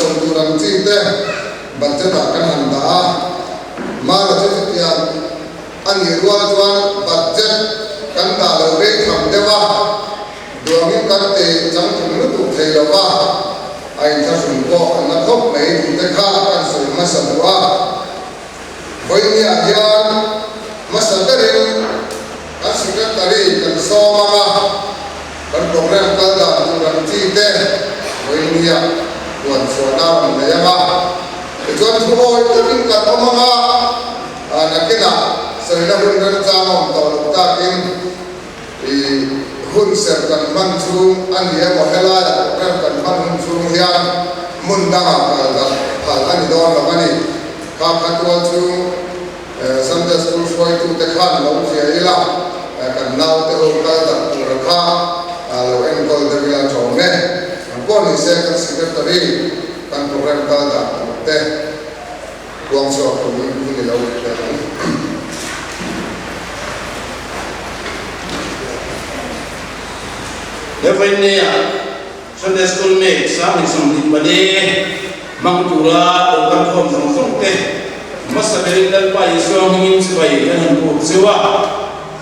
chho tur ang chi te budget ah kan han dah a, mara chu chutiang a nih rual chuan budget kan dah lo rei tham deuh a, duangin kan ti changtlung lutuk thei lo va, a inthlahrun pawh an la khawp mai tih te kha kan sawi hmasa duh a. Vawinia hian hmasa berin kan Secretary kan sawm ang a, kan program kal dan tur ang chi te vawinia puan chhuahna a rawn nei ang a. Tichuan thu awi takin kan awm ang a, nakinah sawina hun remchang a awm tawh loh takin i hun serh kan hman chhung a ni emaw helaiah program kan hman hun chhung hian hmun dangah kal dak phal a ni dawn lo a ni. Kha kha tual chu Sunday School hruaitute khan lo hria ila, kan naute ho kal dak tura kha lo enkawl deuh ila tawm e. Ang pawh ni se kan Secretary kan program kal dak tur te puang chhuak turin hun i lo pe ang. He vawinia Sunday School mek 2024 hmang tura lo kal khawm zawng zawng te hmasa berin Lalpa Isua hmingin chibai kan han buk zeuh a,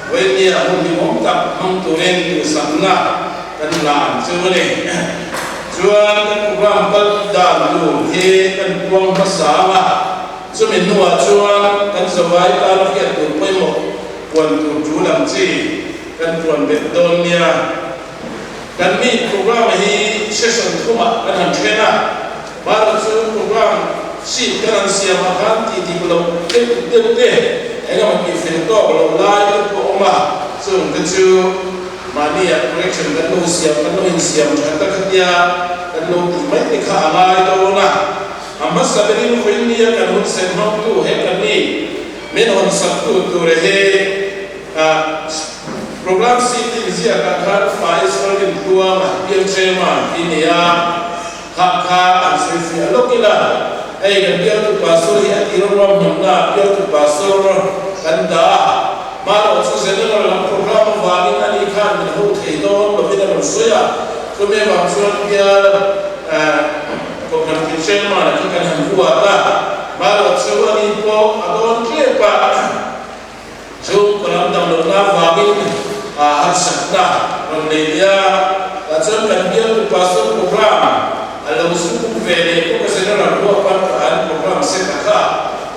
vawinia hun hlimawm tak hmang turin duhsakna kan hlan zeuh a ni. Chuan kan program kal dan tur hi kan puang hmasa ang a, chumi hnuah chuan kan zavai tana hriat tur pawimawh puan tur tul ang chi kan puan belh dawn nia. Kan mi program hi session thumah kan han then a, Bharat chu program sheet kan han siam ah khan tih dik loh deuh deuh te eng emaw tih fel tawk loh lai te pawh a awm a, chung te chu mahni ah correction kan lo siam kan lo insiam that a khatia kan lo tih mai te kha a ngai dawn a, a hmasa berin vawiin nia kan hun sem hmangtu he kan ni min hawn sak tu tur he a Program sheet inziak ah khan Fai Sorkin Tluanga Bial Chairman hi ni a, kha kha an sawi fiah lawk ila, hei kan bialtu pastor hi a tir ruahmanna ah bialtu pastor kan dah a, hmarawh chu general lam program avangin ani khan min ho thei dawn lovin a rawn sawi a, chumi avang chuan bial Kohhran Chairman khi kan han huat a, hmarawh chu ani pawh a dawn tlep a. Chu ka lam dam lohna avangin harsatna rawn nei leh a, tah chuan kan bialtu pastor program a lo zu ve leh bawk a, General Ruahpan ka an program set a kha,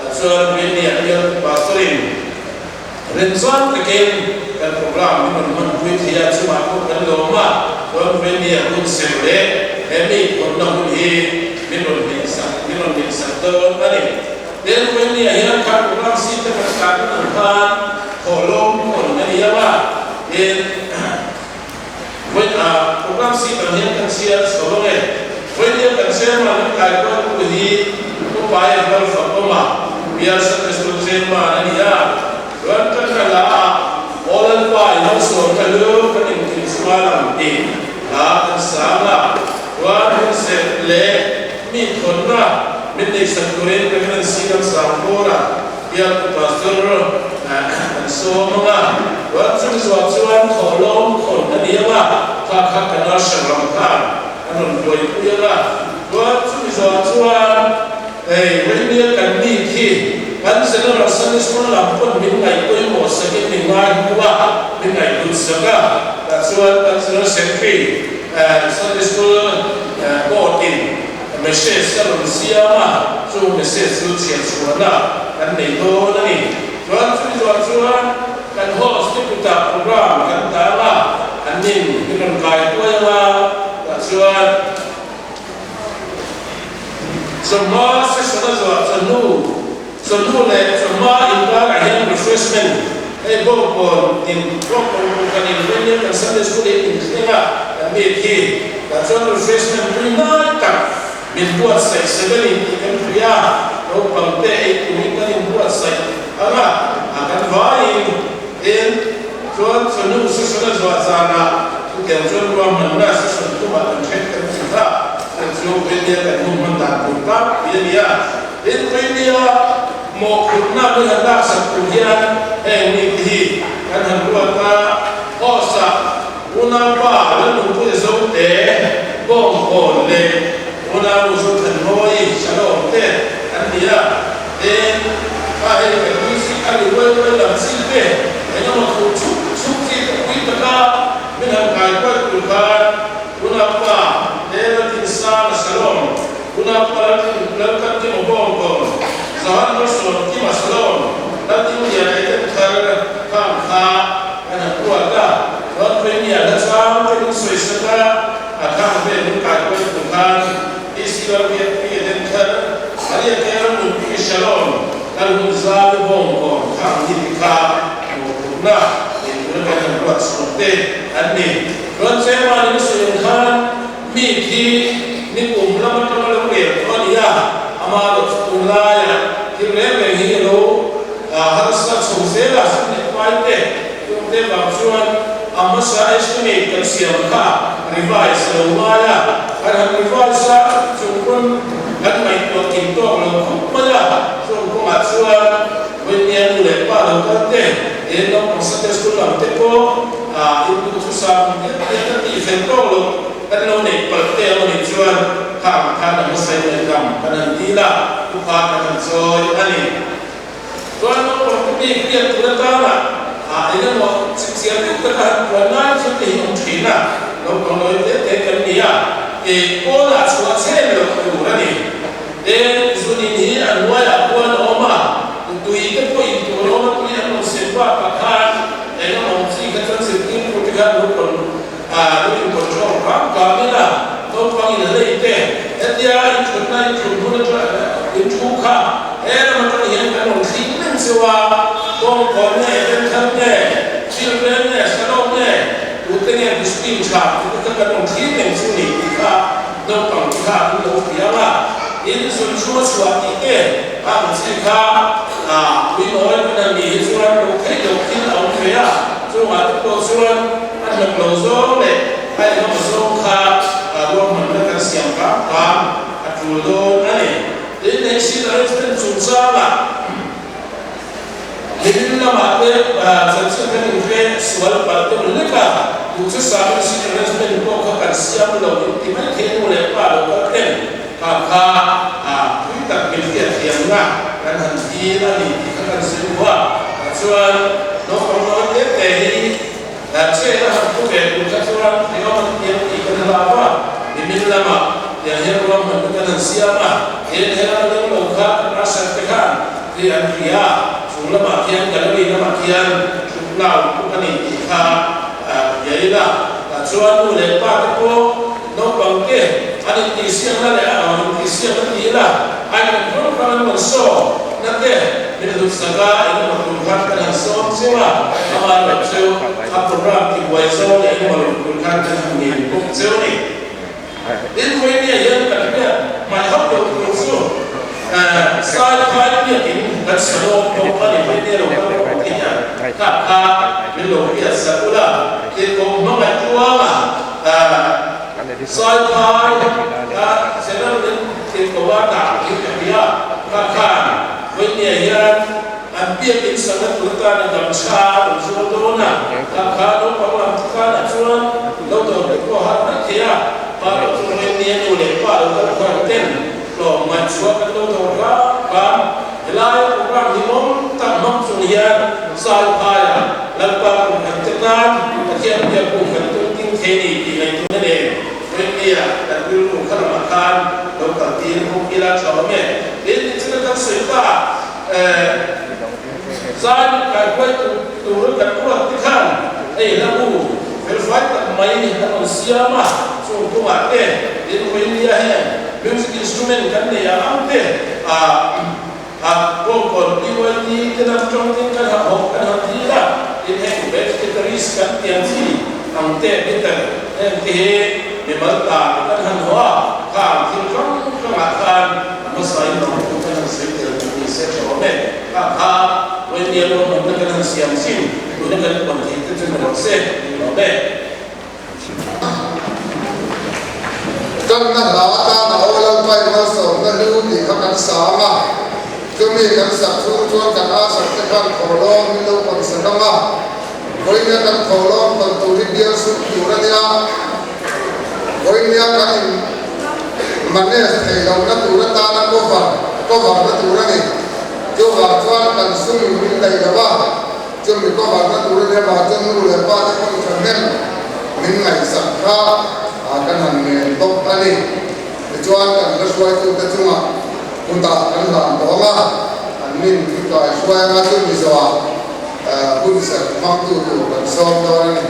tah chuan Venia bialtu pastor in remchang takin kan program min rawn hmanpui thei a, chungah pawh kan lawm a, chuan Venia hun ser leh he mi khawnna hun hi min rawn neihsak min rawn neihsak dawn a ni. Tin, Wendy-a hian kha program seat te kan tlan ang khan thawhlawm hawn a ni ang a, tin, Wen-a program seat ang hian kan chhiar chho ang e. Wendy-a kan chairman an kai kual tu hi Pu Paia Lalfakawma, Bial Sunday School chairman a ni a, chuan kan hla la a, Aw Lalpa i malsawm ka lu kan intinsual ang tih hla kan sang a, chuan hun serh leh mi thawnna min neihsak turin ka hian Silam Sangkawra bialtu pastor an sawm ang a, chuan chumi zuah chuan thawhlawm khawn a ni ang a, kha kha kan usher lam khan an rawn buaipui ang a, chuan chumi zuah chuan hei Vainia kan mi khi kan General Sunday School lam pawn min ngaih pawimawh sakin min ngai hmu a, min ngaih lut sak a, tah chuan kan General Secretary Sunday School Board in message a rawn siam a, chu message chu chhiar chhuahna kan nei dawn a ni. Chuan chumi zawh chuan kan host te kutah program kan tang a, an nin min rawn kai tuai ang a, tah chuan chawhma session a zawh chawhnu, chawhnu leh chawhma inkarah hian refreshment hei bawngkawn in bawngkawn kum kan in veng kan Sunday School in inthleng a kan meet hi. Tah chuan refreshment pui hnai tak min buatsaih seven in tih kan hria a, naupang te ei turin kan inbuatsaih ang a, a kan vaiin tin chuan chawhnu session a zuah zanah chutiang chuan ruahmanna session thumah kan then kan ti kha chu chu Vainia kan hun hman dan tur tak pui a ni a, tin Vainia mawhphurhna min han laksak tur hian heng mite hi kan han ruat a, host-ah Unaupa Lalnunpuia Zote, Bawngkawn leh Unau Zothanmawi. kha mawhphurhna nei tura kan han ruat chhuah te an ni. Chuan Chairman in a sawi ang khan mi khi nikum lam atanga lo rel tawh a ni a, ama erawh chu tunlaiah thil reng reng hi a lo harsa chho zel a, sum leh pai te chungte vang chuan a hmasa estimate kan siam kha revise a lo ngai a, kan han revise a chung pawn kan ngaihtuah kim tawk lo khawp mai a, chung kawngah chuan Vawinia nu leh pa lo kal te, he naupang Sunday School lam te pawh in duh thusam deuh te kan tih fel tawk loh kan lo neih palh te a nih chuan khang khan a hmasa in lehlam kan han dil a, upa kan han chawi a ni. Chuan naupang te bik biak tur atana eng emaw chipchiar deuh taka han puan lai chu te hi awm thin a, naupang lawi te te kan ni a, pawnah chhuah chhen loh tur a ni. Tin, zunin hi a hnuaiah khuan a awm a, tui te pawh in tur a awm a, tui an rawn sem bakah khan eng a awm chi kha chuan zirtirtu te khan lo rawn lo in control kang kang ila, naupang in hlei te hetia in thutna in thut hmun atang in thu kha he lam atang hian kan rawn thling reng cheu a, kawngkawn nge, venthar nge, children nge, salon nge, tute nge discipline tha tute kha kan rawn thlir reng chu ni tih kha Naupang kha an lo piang a, in zun chhung a chhuah tih te a ang chi kha a puinawi hmun a ni hi chuan lo theih loh thil a awm ve a, chungah te pawh chuan a hnawk lo zawng leh a engemaw zawng kha ruahmanna kan siam kang kang a tul dawn a ni. Tin, hei seat arrangement chungchangah Middle lamah te chanchin kan inhre sual palh deuh hlek a, duh chu samin seat arrangement pawh kha kan siam lo in ti mai thei nu leh pa lo kal ten kha kha pui tak min hriatthiamna kan han dil a ni tih kha kan sawi duh a, chuan naupang nawi te te hi Che a han thu ve tur kha chuan hrehawm an tiam tih kan hlau a, nimin lamah tiang hian ruahmanna kan han siam a, he hela leng lo kha kan usher te khan thli an hria a, chung lamah khian gallery lamah khian thut lau puk a ni tih kha hria ila, chuan nu leh pa te pawh naupang te an intihsiakna leh a ang intihsiak a ti ila, item hrang hrang an rawn saw na te min hlut sak a, engemaw tur khan kan han sawm cheu a, amaherawh chu a program ti buai zawng leh engemaw lo tur khan kan han ngen bawk cheu a ni. Tin, Vawinia hian kan hriat hmaih hauh lo tur chu sai phai biakin kan sa dawn bawk a ni. Vawinia lo kal bawk te hian kha kha min lo hriat sak ula, tin kawng hmangaih tluanga Sai phai a General in thil ko a dah hi ka hria. Kha khan Vawinia hian an biakin sangha tur tan a dam tha a rawn zual dawn a, kha kha naupang lam chu tanah chuan lo dawr te pawh a har mai thei a, pa lo chu Vawinia nu leh pa lo kal khuan ten hlawm ngaihchhuah kan lo dawr hrang hrang. Helai program hlimawm tak hmang chung hian Sai phaia Lalpa kum khat te tan Pathian biak kum khat tum ding thei ni tih ngaihtuahna nen Vawinia kan rilru kha lamah khan lo kal tir bawk ila tha awm e. Tin, nichina kan sawi ta Zai kai huai tur kan ruat te khan hei hla bu felfai tak mai an rawn siam a, chung kawngah te tin Vawinia heng music instrument kan nei ang ang te a kawngkawn PYT te lam tawngin kan han hawk kan han dil a, tin heng bass guitarist kan tiam chi ang te guitar heng te hi mimal tan kan han haw a, khang thil hrang hrangah khan a hmasa in lawm thu kan han sawi tel duh ni se tha awm e, khang kha Vawinia ruahmanna kan han siam chin tuna kan puan theih te chu ni rawh se awm e. Tanna hla atana aw Lalpa i malsawmna hlu tih kha kan sa ang a, chumi kan sak chhung chuan kan aa sak te khan thawhlawm min lo pawn sak ang a, vawinia kan thawhlawm pawn tur hi bial sum tur a nia, vawinia kan in manage theih lohna tur atana cover cover na tur a ni, chuvang chuan kan sum in min daih lo a. Chumi cover na tur a nia vang chuan nu leh pa te pawn thahnem min ngaihsak kha kan han ngen bawk a ni. Tichuan kan hla hruaitute chungah kutah kan hlan tawng a, an min min kai hruai anga chumi zawhah hun serh hmangtu tur kan sawm dawn a ni.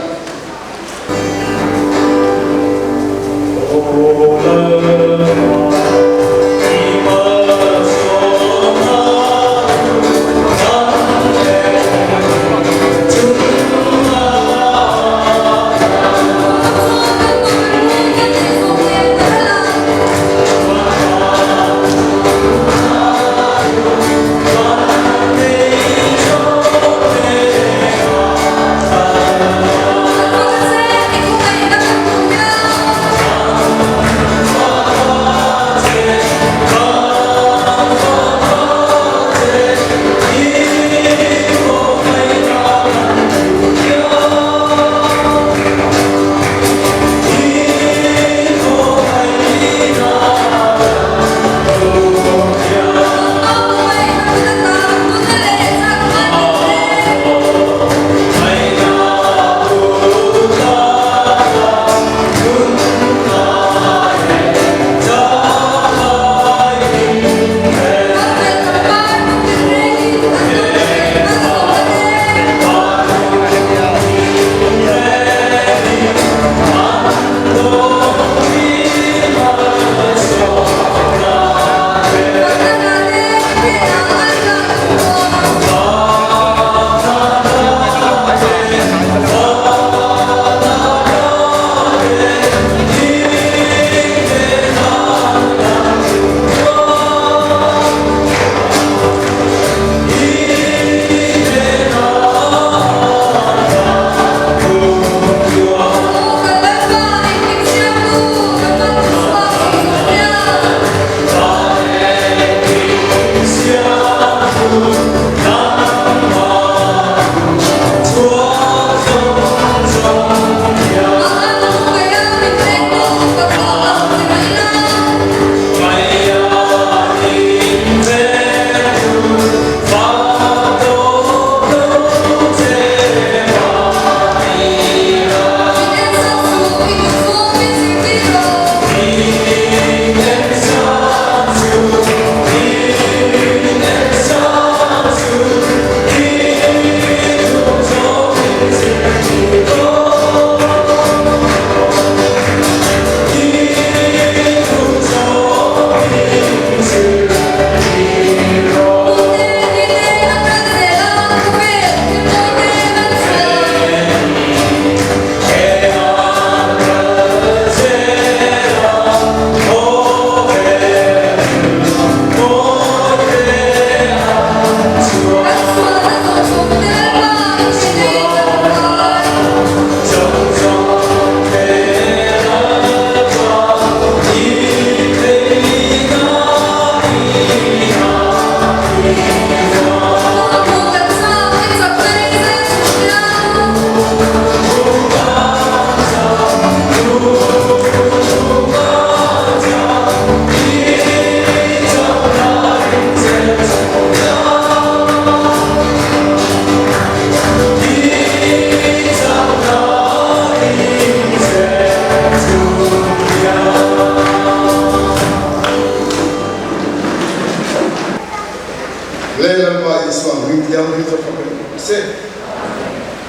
Lei Lalpa Isua hming thianghlim chu fak in awm se.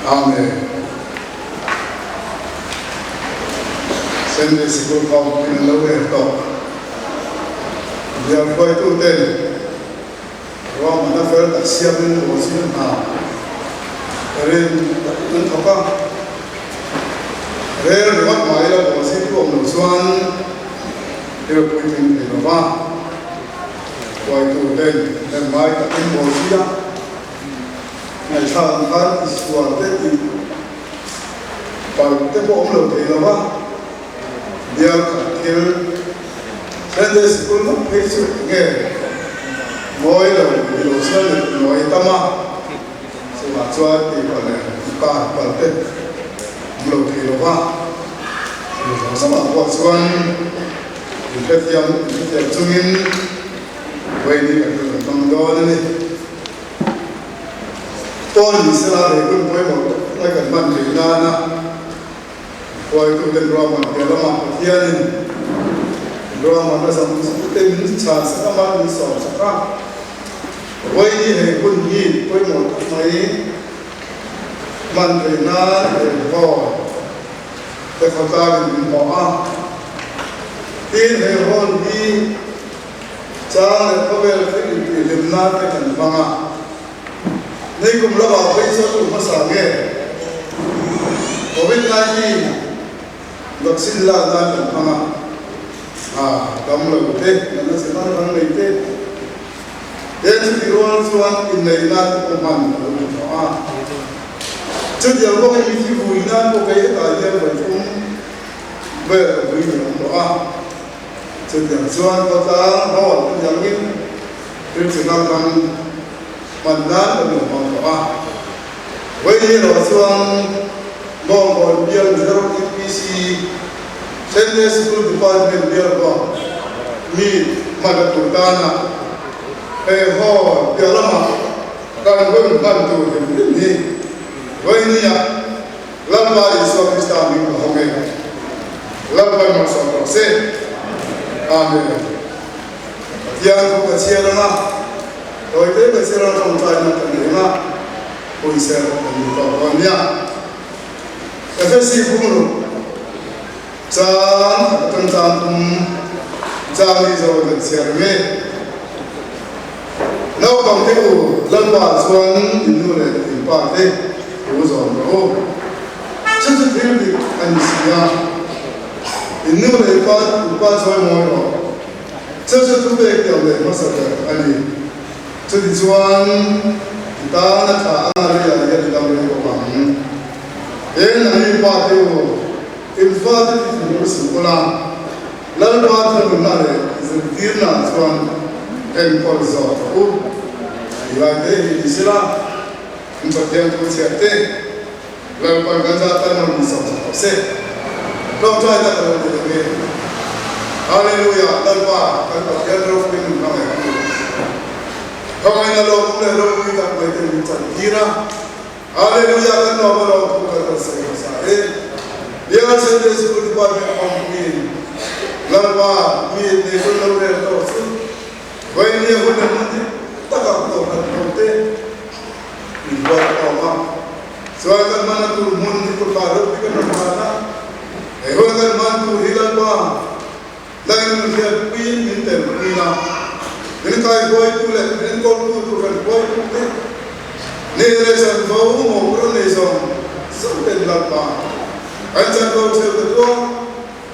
Amen. Sunday Sikul khawmpuiin an lo rel tawh. Bial hruaituten ruahmanna fel tak siamin Bawhzin hna rin takin an thawk a. Rel ringawt mai la Bawhzin tu awm lo chuan thil puitling thei lo va. Hruaituten hnem ngai takin Bawhzia ngaihthlak ang khan Isual te tih palh te pawh awm lo thei lo va, bial khat thil Sunday Sikul ngawt phei chu enge mawi lo ni lo chuan leh nawi tam a, chuvah chuan tih palh leh kar palh te awm lo thei lo va, chu zawng zawngah pawh chuan inhrethiam inhrethiam chungin Vaini kan rawn hmang dawn a ni. Pawn ni sela he hun pawimawh tak lai kan hman theih nana hruaituten ruahman piah lamah Pathianin ruahman a zawng zawngte min chhan sak a, mal min sawm sak a. Vaini he hun hi pawimawh tak mai hman theih nan he hall te khawtlangin min hawh a. Tin, he hall hi Chang leh khawvel thil intihhlim nan te kan hmang a, ni kum lamah phei chuan u hmasa nge Covid 19 vaccine lak nan kan hmang a, a dam lo te, natna chi hrang hrang nei te, he chuti rual chuan inneih nan te pawh hman a lo ni tawh a. Chutiang bawkin mithi vui nan pawh kei hetah hian vawi thum vel ka vui ni awm tawh a. Chutiang chuan khawtlang hall a ni angin thil chi hrang hrang hman nan kan lo hmang tawh a. Vawiin erawh chuan Mawngkawn bial Mizoram UPC Sunday School Department bial pawh mi hman a tur tana he hall piah lamah kan hun hman tur hrim hrim hi vawinia Lalpa Isua Krista hming ka hawng e. Lalpa i malsawm rawh se. Amen. Pathian thu ka chhiar ang a, tawite ka chhiar ang tawngtaina ka nei ang a, pawisa erawh ka ni tawh dawn nia. Efesi bung ruk chang khat atang chang thum chang ni zo kan chhiar ang e. Naupang te u, Lalpa chuan in nu leh in pa te thu zawm rawh u. Chu chu thil dik a ni si a, in nu leh pa in pa chawi mawi rawh. Chu chu thu pek tiang leh hmasa ber a ni. Chutichuan i tan a tha anga leiah hian i dam rei bawk ang. He nangni pa te u, in fate ti thun ru suh ula, Lalpa thununna leh zirtirna chuan enkawl zawk rawh u. Tih lai te hi ni sela, in Pathian thu chhiat te Lalpan kan zah tan rawn in sawm sak tawh se. Tlawmtlai tak a lo ni ang e. Hallelujah! Lalpa kan Pathian ropui nun hmangaih tu. Khawngaihna lawmawm leh ropui tak mai te min chan tir a. Hallelujah! Kan lawm a lawm thu kan rawn sawi hmasa e. Bial Sunday School Department awmpuiin Lalpa mi nei hun lo rel tawh chu Vainia hun leh hmun dik takah kohhran ho te min buat a awm a. Chuan kan hmanna tur hmun hi kutah ropui kan rawn hman a, he hun kan hman tur hi Lalpa Dangin min hriatpuiin min telpui a, min kaihruaitu leh min enkawltu tur kan hruaitu te ni leh chanvo mawhphurh nei zawng zawng ten Lalpa kan chanvo theuh te tluang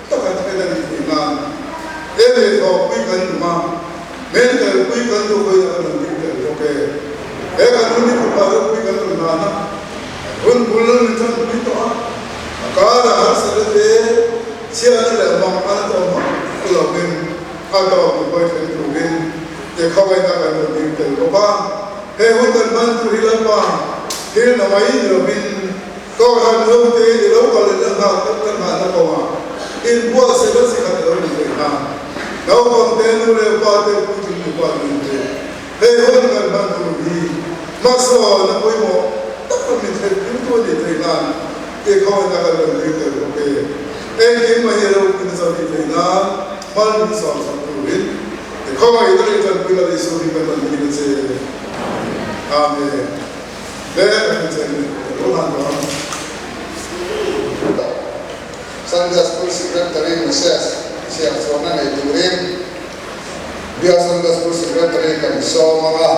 taka then a nih theih nan he leh thawhpui kan duh a, min telpui kan duh hawi a kan rawn ding tel bawk e. He kan hun hi kutah ropui kan rawn hlan a, kan hun bul min chanpui tawh a, a karah harsatna te, Chhiatna leh mang an tawh hmak lovin a tawp i hawi thleng turin te khawngaihna kan rawn ding tel bawk a. He hun kan hman tur hi Lalpa thil na mai ni lovin Kohhran hote i lo kal in a nghak tak kan nghahna kawngah inbuatsaihna chi khat a lo ni theih na. Naupang te, nu leh pa te, puitling nupa nun te he hun kan hman tur hi hmasawn a pawimawh tak a min thlen tir tu a nih theih nan I khawngaihna kan rawn ding tel bawk e. Engkim mai hi ropuina chauh tih theih nan hmal min sawm sak turin i khawngaihna leh tanpuina leh Isua hi kan rawn ding a che. Amen. Le kan chen lo han dawn. Sunday School Secretary Mrs. Chhiarchhuahna nei turin Bial Sunday School Secretary kan sawm ang a,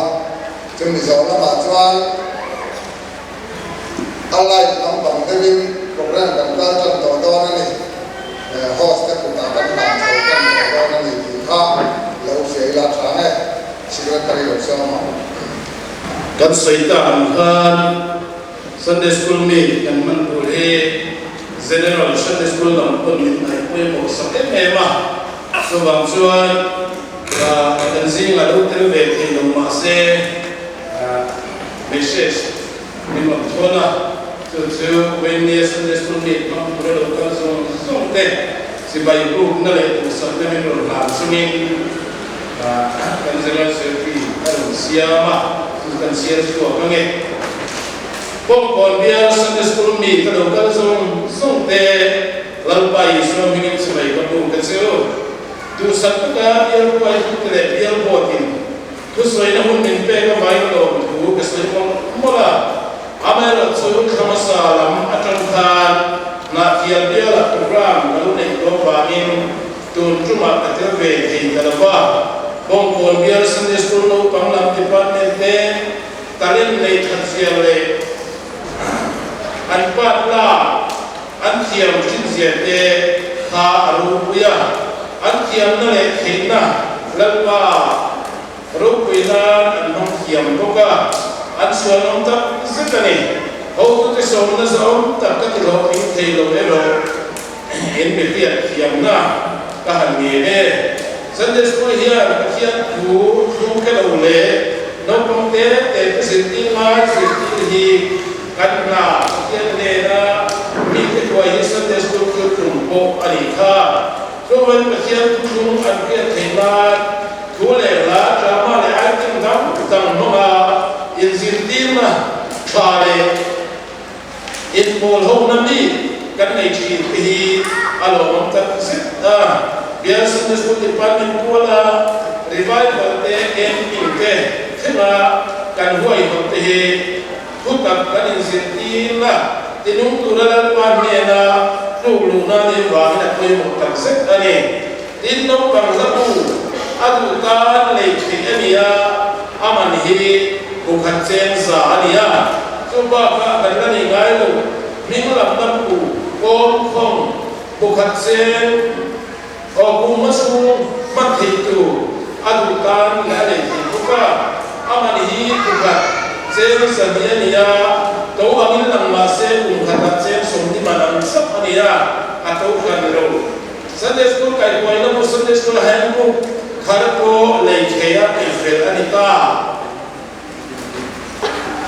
chumi zawh lamah chuan a light lampang deuhin program kan kal tan tawh dawn a ni, host te kutah kan hlan chho tan tawh dawn a ni tih kha lo hria ila tha nge Secretary lo sawm ang. Kan sawi tak ang khan Sunday School meet kan hman tur hi General Sunday School lam pawn min hnaih pawimawh sak em em a, chuvang chuan kan zingah lo tel ve thei lo mahse message min rawn thawn a, chu chu Wemnia Sunday School meet hmang tura lo kal zawng zawng te chibai bukna leh duhsakna min rawn hlan chungin kan General Secretary a rawn siam a, chu kan siam chhuak ange. Bawngkawn bial Sunday School mi ka lo kal zawng zawng te Lalpa Isua hmingin chimei ka bu ka chu. Duhsak taka bial ruaitu te leh bial board-in thusawina hun min pek avangin lawmthu ka sawi mawlh mawlh a. Amaherawh chu thla hmasa lam atang khan Hnahtial bialah program ka lo neih tawh vangin tun tumah ka tel ve thei ta lo va. Bawngkawn bial Sunday School naupang lam department te Talent nei that zia leh an pat lak an thiam thin zia te kha a ropui a, an thiamna leh theihna Lalpa ropui nan an hmang thiam bawk a, an chhuanawm tak zet a ni. Hotute sawmna zahawm tak ka ti hlawhtling thei lo erawh in mi hriat thiamna ka han ngen e. Sunday School hian Pathian thu thu khe lo leh naupang te te te zirtir ngai zirtir hi kan hna Pathian hnena mite hruai hi Sunday School thil tum pawh a nih kha. Chuan Pathian thu thlung an hriat theih nan thu leh hla, drama leh item dang dang hmanga inzirtirna tha leh Inpawl ho na mi kan nei thin te hi a lawmawm tak zet a. Bial Sunday School Department puala revival te, camping te thlenga kan huaihawt te hi thutak kan inzirtir na tinung tura Lalpa hnena tluk luhna nih vangin a pawimawh tak zet a ni. Tin, naupang hlabu a duh tan lei theih a ni a, a man hi bukhat cheng za a ni a. Chu bakah kan la nei ngai lo, hming lamna bu, kawm khawng, bukhat cheng, aw kum hmasung hman theih tur a duh tan la lei theih bawk a, a man hi bukhat cheng zahnih a ni a, to angin lang mahse kum khatah cheng sawmhnih man ang chauh a ni a, a to hran lo. Sunday School kaihhruaina bu Sunday School Handbook thar pawh lei thei a peih fel a ni ta.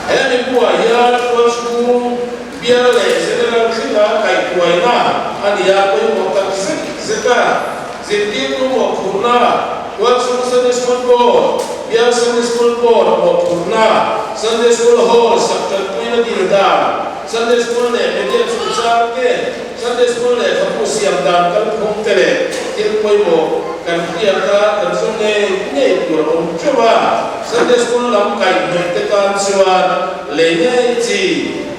He mipuah hian tual chhung bial leh General thlenga kaihhruaina a ni a, pawimawh tak zet zet a. Zirtirtu mawhphurhna, tual chhung Sunday School Board, bial Sunday School Board mawhphurhna, Sunday School Hall sak tanpuina dil dan, Sunday School leh media chungchang te, Sunday School lehkhabu siam dan kalphung te leh thil pawimawh kan hriat a, kan zawm ngei ngei tur a awm teuh a. Sunday School lam kaihhnawih te tan chuan lei ngei chi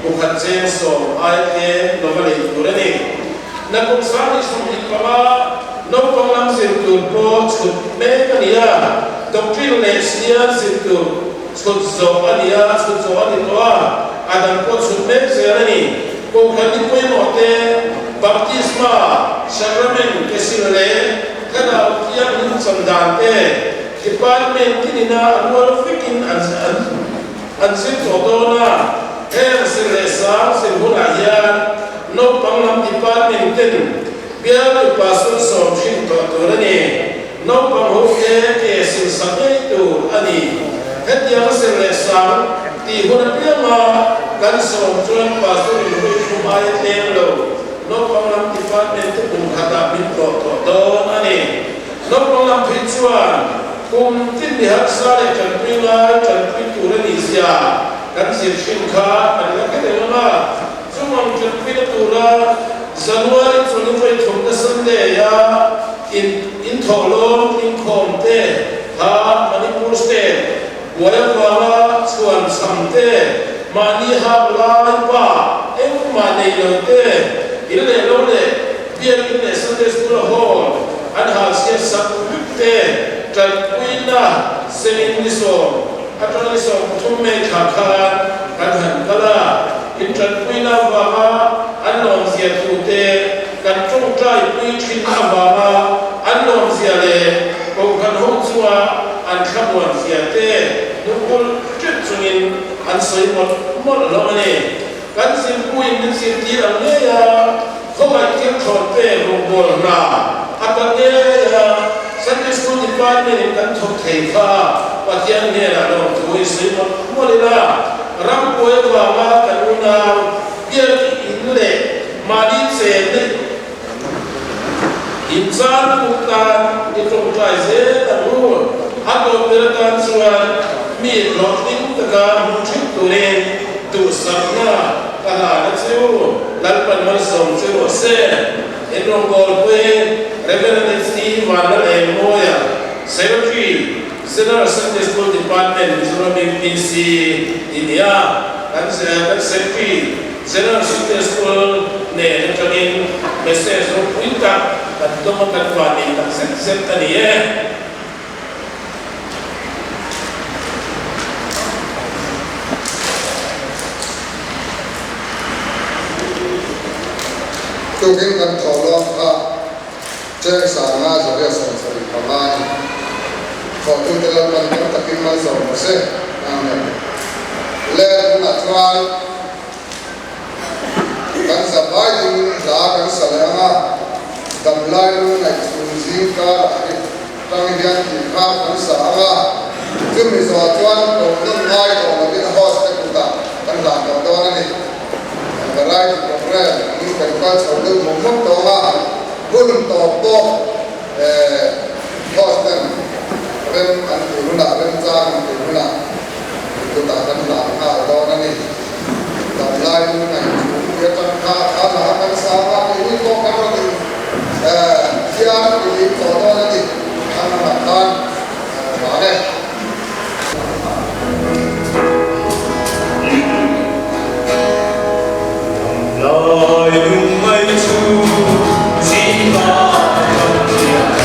bukhat cheng sawm ai tlem lova lei tur a ni. Nakum 2025 naupang lam zir tur pawh chhut mek a ni a, doctrine leh senior zir tur chhut zawh a ni a, chhut zawh a ni tawh a, a dang pawh chhut mek zel a ni. Kohhran ni pawimawh te, baptisma, sacrament, kesil leh thlarau thianghlim cham dan te department tinina a rual vekin an an zir tawh dawn a. Heng zir leh sang zir hunah hian naupang lam department ten bialtu pastor sawm hrim tawh tur a ni. Naupang ho te ke sil sak ngei tur a ni. Hetiang zir leh sang tih hun apianga kan sawm chuan Pastor in hui thum aia tlem lo naupang lam department te kum khatah min tlawh tawh dawn a ni. Naupang lam phei chuan kum tin mi harsa leh tanpui ngai tanpui tur a nih zia kan zir hrim kha kan la hre reng ang a. Chumang tanpuina tura January chawlh vawi thumna Sunday a in inthawhlawm inkhawm te kha Manipur State buai avanga. chhuan chham te, mahni hak lai pa engmah nei lo te, in leh lo leh Biakin leh Sunday School Hall an hal chhiat sak vek te, tanpuina semin ni sawm atanga ni 13 May thla khan kan han kal a, in tanpuina avanga an lawmzia thu te, kan tawngtai pui thin avanga an lawmzia leh kohhran ho chunga an thlamuan zia te hnukul tep chungin an sawi mawlh mawlh hlawm a ni. Kan zirpuiin min zirtir ang ngei a, khawngaih thil thawn pe rawngbawl hna a ta ngei a, Sunday School Department in kan thawk thei kha Pathian hnenah lawmthu i sawi mawlh mawlh ila, rambuai avanga kan unau biak in leh mahni chenna in chan puk tan i tawngtai zel ang u. A tawp ber atan chuan mi hlawhtling taka hmu thin turin duhsakna ka hlan a che u. Lalpan malsawm che rawh se. In rawngbawlpui Rev. HT Vanlalengmawia, Secretary, General Sunday School Department, Mizoram MPC i ni a. Kan Secretary, General Sunday School nen atangin message ropui tak kan dawng a, kan vani tak zet zet a ni e. Tukin kan thawh lawk kha cheng sanga zaria 75 a ni. Thawhtute Lalpan tam takin malsawm rawh se. Amen. Le tunah chuan Kan zavai ding hla kan sa leh ang a, damlai lung ngaih chhun zing karah hi tang hian tih kha kan sa ang a, chumi zawh chuan ko nawm ngai tawh lovin host te kutah kan hlan tawh dawn a ni. Variety programme in kan kal chho deuh mawp mawp tawh ang a, hun tawp pawh host ten rem an tih hunah remchang an tih hunah kutah kan hlan nghal dawn a ni. Damlai lung ngaih chhung pui atang kha kha hla kan sang a, keini pawh kan rawn in thiar lim tawh dawn a ni. Thlang lamah khan hlan e. Damlai lung ngaih chhung zingah kan thiam.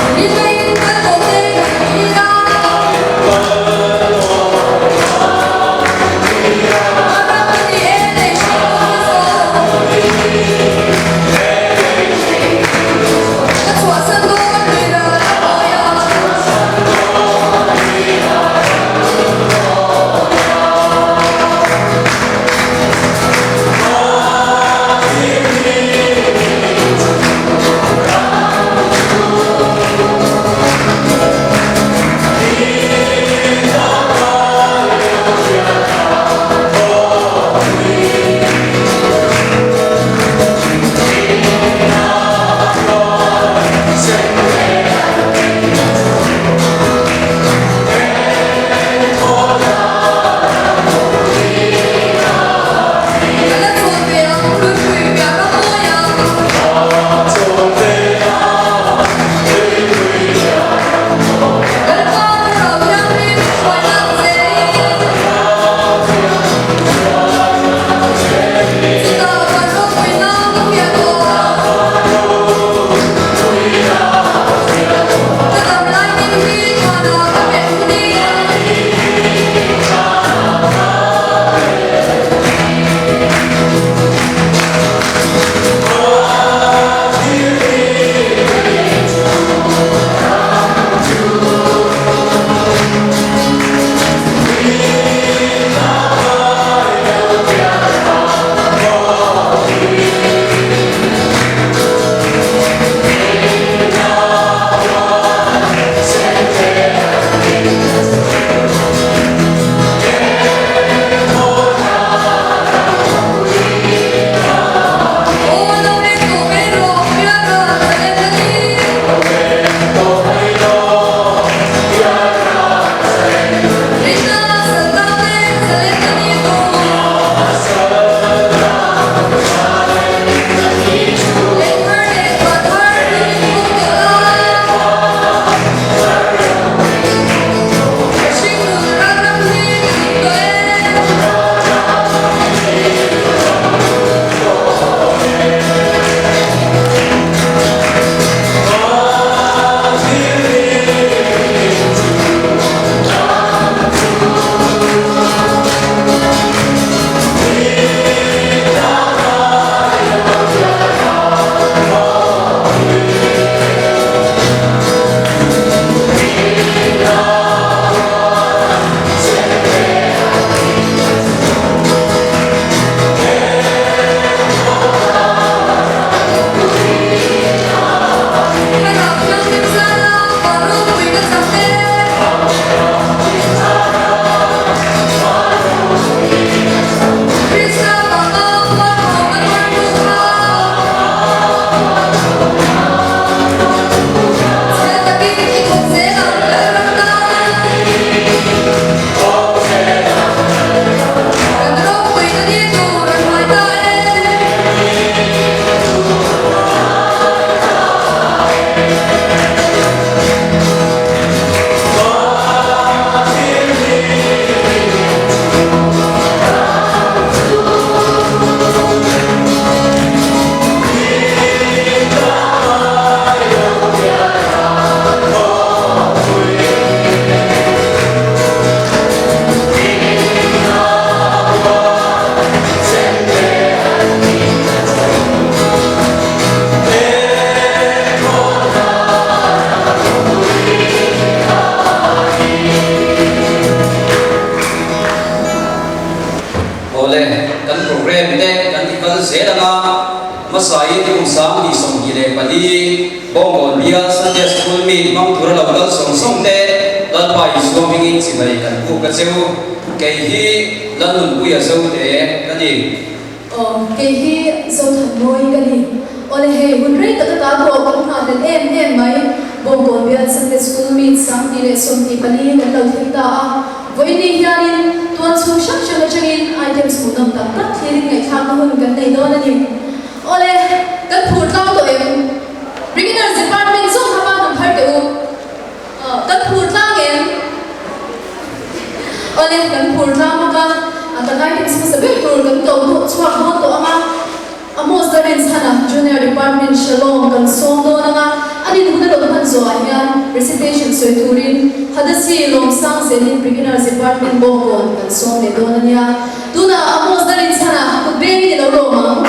Hmasain kum 2024 Bawngkawn Bial Sunday School meet hmang tura lo kal sawng sawng te Lalpa Isua hmingin chibai kan buk a cheu. Kei hi Lalnunpuia Zote ka ni. Aw, kei hi Zothanmawi ka ni. Awle hei, hun rei tak ata pawh kan nghah hlel em em mai. Bawngkawn Bial Sunday School meet 2024 kan lo thleng ta a. Vawiin hianin tual chhung hrang hrang atangin items hmuhnawm tak tak thlirin ngaihthlakna hun kan nei dawn a ni. Awle, kan phur tlang tawh em? Beginners Department zawng hama hnam thar teh u. Kan phur tlang em? Awle, kan phur tlang bawk a, kan items hmasa ber tur kan ko chhuak dawn tawh ang a. Amos Darin chhanah Junior Department Shalom kan sawm dawn ang a, an inhun a rawn hman zawhah hian recitation sawi turin Hadasi Lawmsang zelin Beginners Department Bawngkawn kan sawm leh dawn a nia. Tunah Amos Darin chhanah kut bengin i lo lawm ang.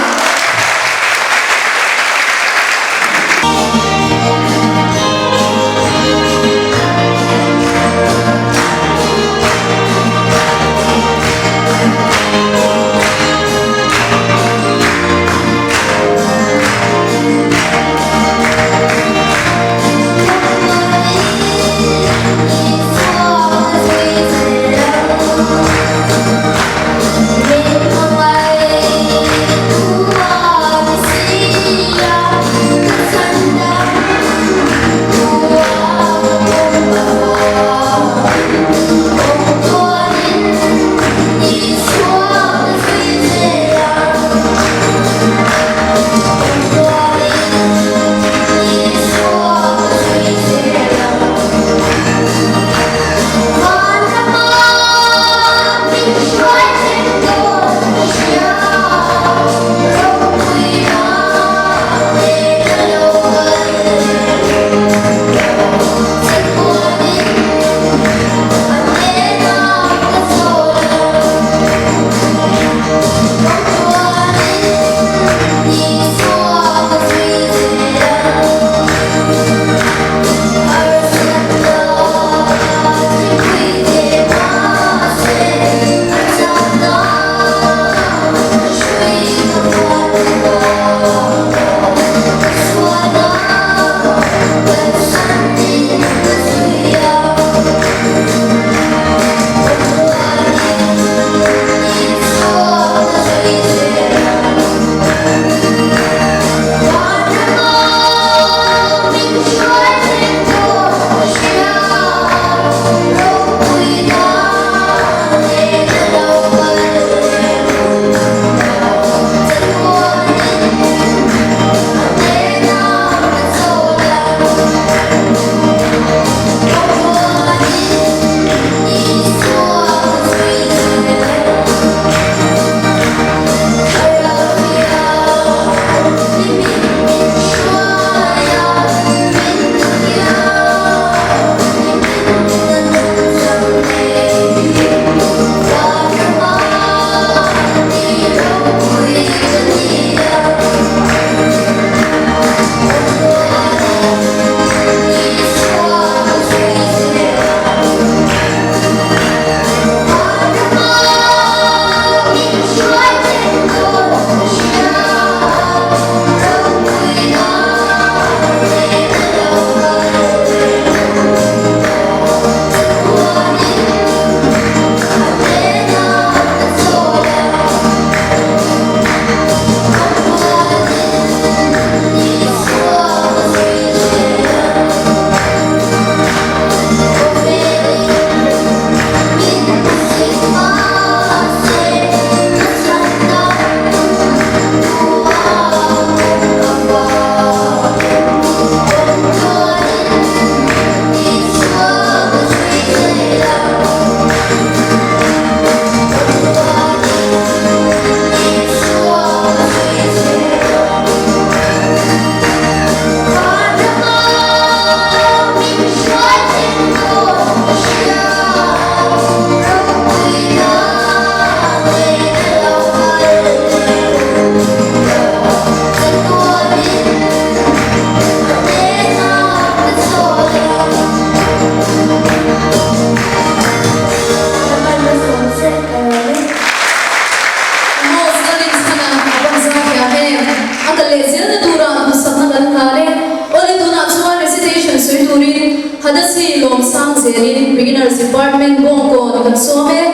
Beginners Department Bawngkawn kan sawm e.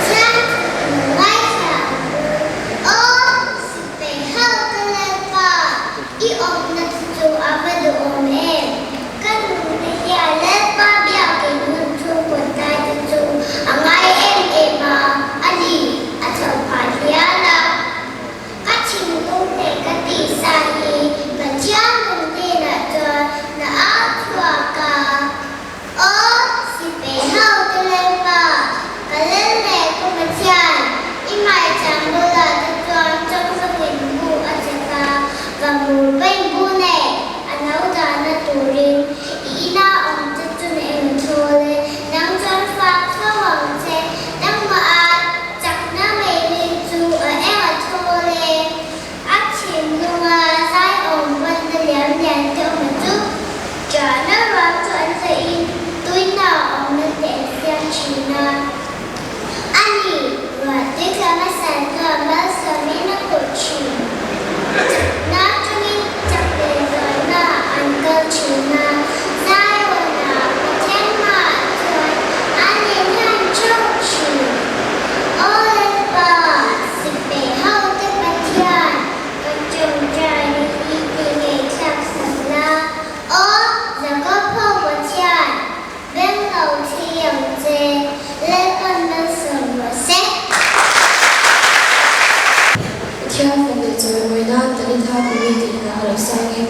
Pathian thu in ngaithla ang u. Aw, Sipei ho ka Lalpa, i awmna thu chu a va duhawm em? Ka nunna hian Lalpa biakin hun chhungkaw tlai te chu a ngai em em a, a ni, a chhoh phah hial a. Ka thinlung leh ka tisa hi Pathian nung hnenah chuan na au chhuak a. Aw, Sipei ho te Lalpa, ka lal leh ka Pathian, i maicham bulah te chuan chawngzawngin bu a chek a, va mur pain bu nei a no dahna turin i ina awm te chu na eng thawl e, nang chuan fak fo ang che, nangmah a chakna mai rin chu a eng a thawl e. A thinlunga zaiawm banna liam lian te awm chu ṭahna ruam chu an zaih in tuina awmna te an siam ṭhin a. A ni, ruah tui tla hmasa chuan malsawmin a kulh ṭhin. Chakna aṭangin chak leh zualna an kal ṭhin a, Zion-ah Pathian hmaah chuan an inhlan ṭheuh ṭhin. Aw Lalpa! Sipei hote Pathian, ka tawngtaina hi ti ngaihthlak sak la, Aw Jakob ho Pathian, beng lo thli ang che, Lalpan malsawm rawh se. Pathian fak leh chawimawi nan Talitha Kumi tih hla a lo sang e.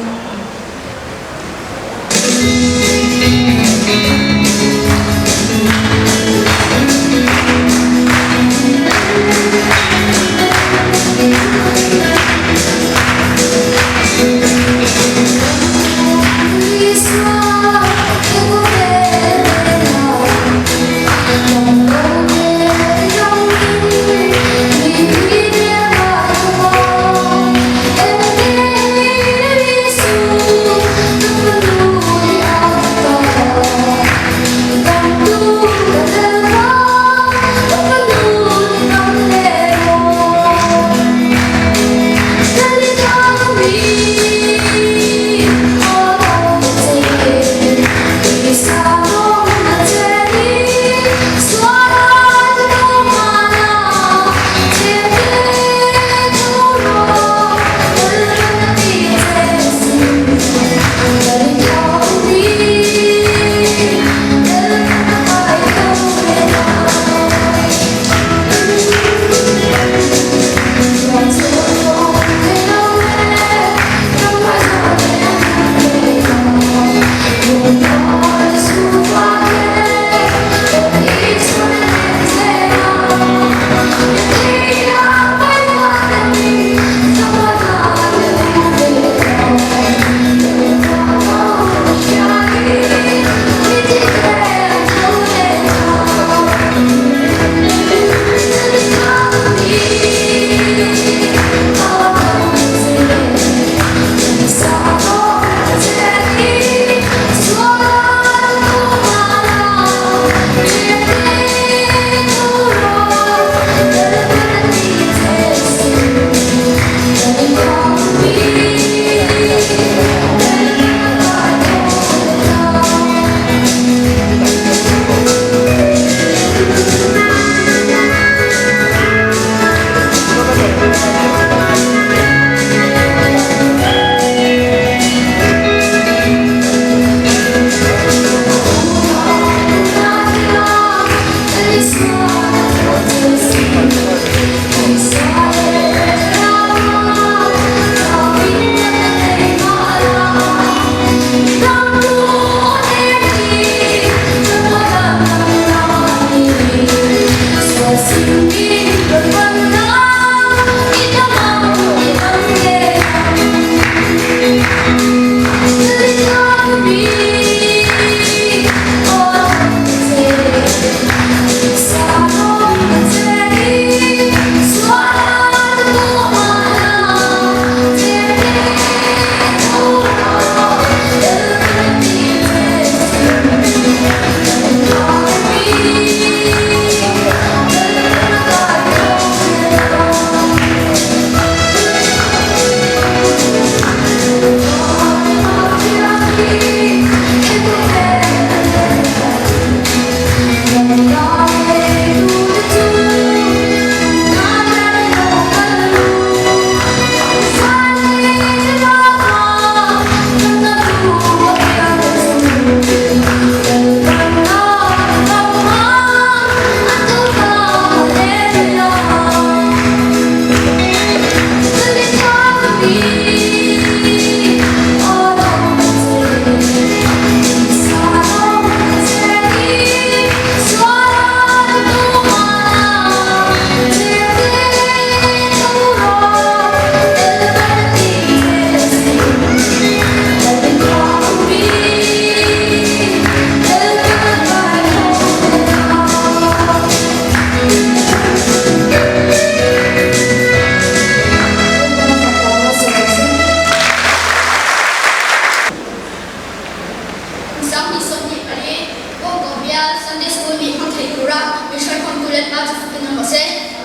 thei tura min hruaikhawmtu Lalpa chu fakin awm rawh se.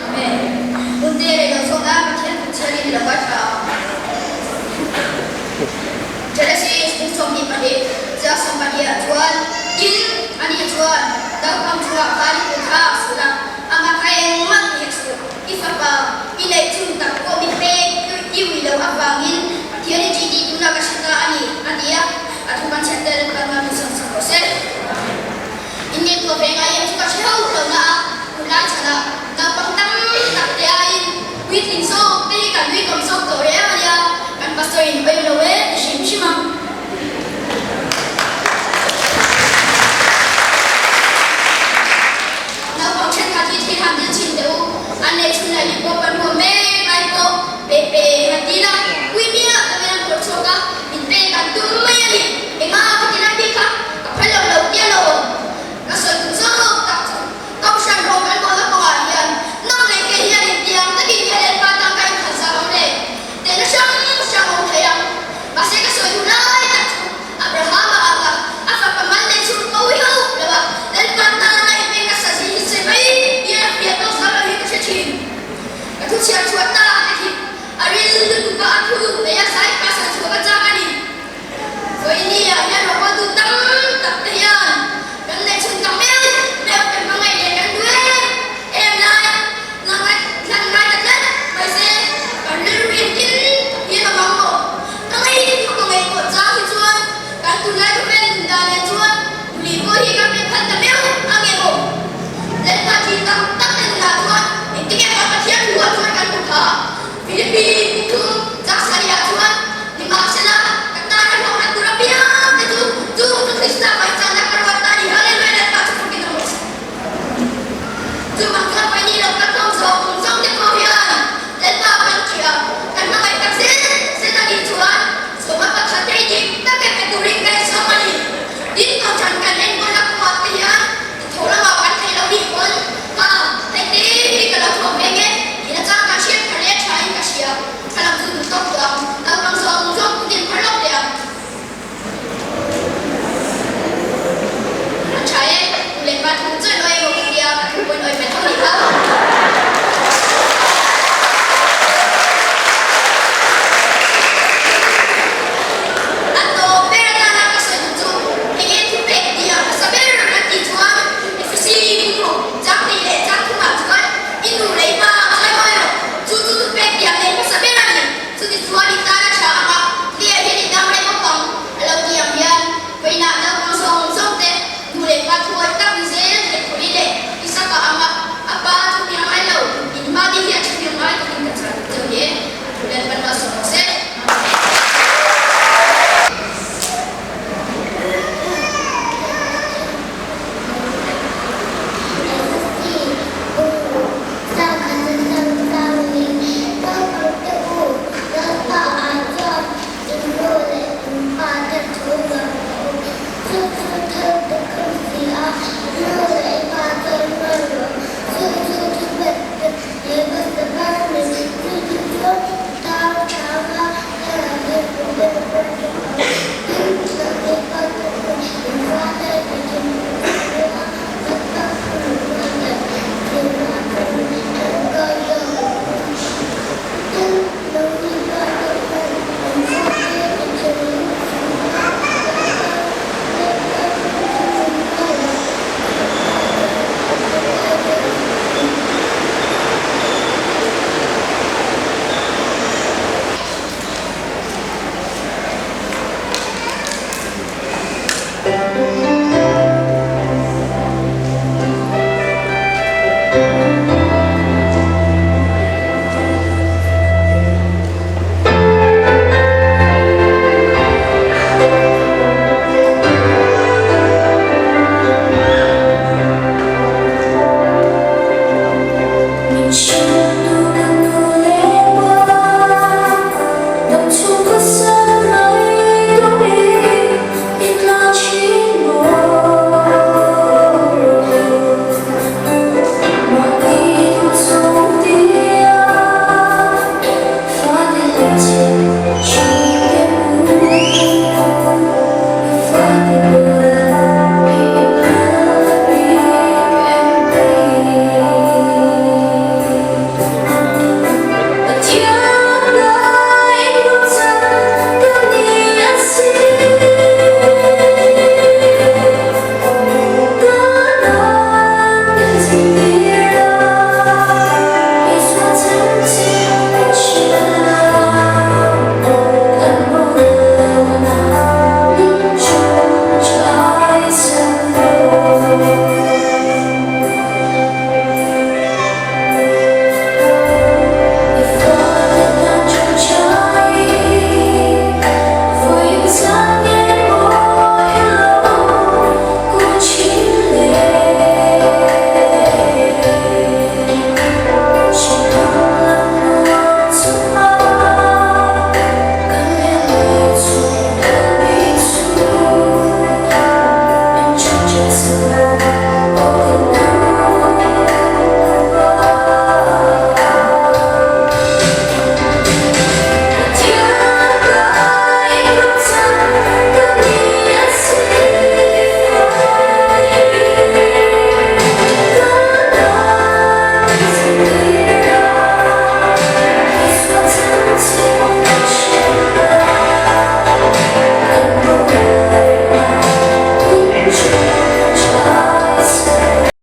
Amen. Hun te rei lo zawk a, Pathian kut chhiarin i lo kai thla ang. Genesis bung 22 chiah 12 ah chuan, Tin, ani chuan naupang chungah khan i kut kha a sulh a, amah kha engmah ti hek suh. I fapa, i neih chhun tak pawh mi pek i ui loh avangin Pathian i ṭih tih tunah ka hre ta a ni, a ti a. A thu kan chhiat tel kha ngai min siam sak rawh se. Inngaihtuah ve ngai em chu ka hre ho lo na a, tunlai chhanah naupang tam tak te aiin puitling zawk te hi kan nui kawm zawk tawh reng a nia, kan pastor in awih lo e ti hrim hrim a. Naupang thenkhat hi thil han dil chhin teh u, an neih chhun.